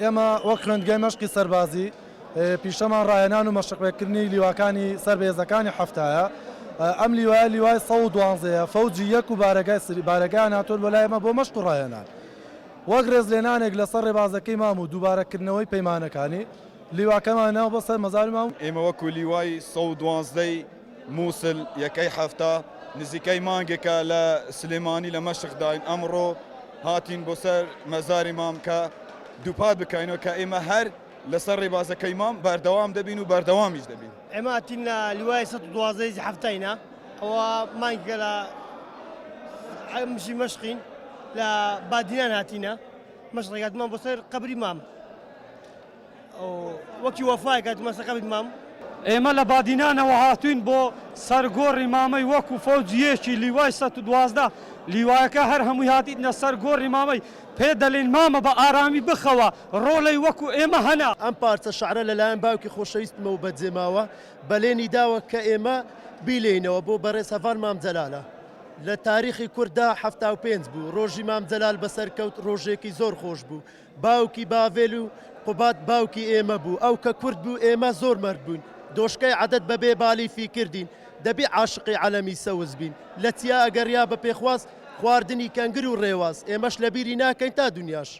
ئێمە وەک خوێندگای مەشقی سەربازی پیشەمان ڕاهێنان و مەشقپێکردنی لیواکانی سەر بە هێزەکانی حەفتایە. ئەم لیوایە لیوای 112 یە، فەوجی یەک و بارەگای سری بارەگایان هاتووە بۆ لای ئێمە بۆ مەشق و ڕاهێنان. وەک ڕێزلێنانێک لەسەر ڕێبازەکەی مام و دووبارەکردنەوەی پەیمانەکانی، لیواکەمان ناوە بۆ سەر مەزاری مام. ئێمە وەکو لیوای 112 ی موسل یەکەی 70 نزیکەی مانگێکە لە سلێمانی لە مەشقداین، ئەمڕۆ هاتین بۆ سەر مەزاری مام کە دووپات بکەینەوە کە ئێمە هەر لەسەر ڕێبازەکەی مام بەردەوام دەبین و بەردەوامیش دەبین. ئێمە هاتین لە لیوای 112 ی حەفتاینە، ئەوە مانگێکە لە مشی مەشقین لە بادینان هاتینە مەشقێک هاتمان بۆ سەر قەبری مام. وەکی وەفایەک هاتیمە سەر قەبری مام. ئێمە لە بادینانەوە هاتووین بۆ سەر گۆڕی مامەی وەکو فەوجی یەکی لیوای 112 لیوایەکە هەر هەمووی هاتیتنە سەر گۆڕی مامەی پێ دەلێین مامە بە ئارامی بخەوە ڕۆلەی وەکو ئێمە هەنە. ئەم پارچە شعرە لەلایەن باوکی خۆشەویستمەوە بەجێماوە، بەلێنی داوە کە ئێمە بیلێینەوە بۆ بەڕێز هەڤال مام جەلالە. لە تاریخی کورددا 75 بوو، ڕۆژی مام جەلال بەسەرکەوت، ڕۆژێکی زۆر خۆش بوو. باوکی باڤێل و قوباد باوکی ئێمە بوو ئەو کە کورد بوو ئێمە زۆر مەرد بووین دۆشکەی عەدەد بە بێ بالی فیکردین دەبی عاشقی عەلەمی سەوز بین لە چیا ئەگەریا بە پێخواز خواردنی کەنگر و ڕێواس ئێمەش لە بیری ناکەین تا دونیاش.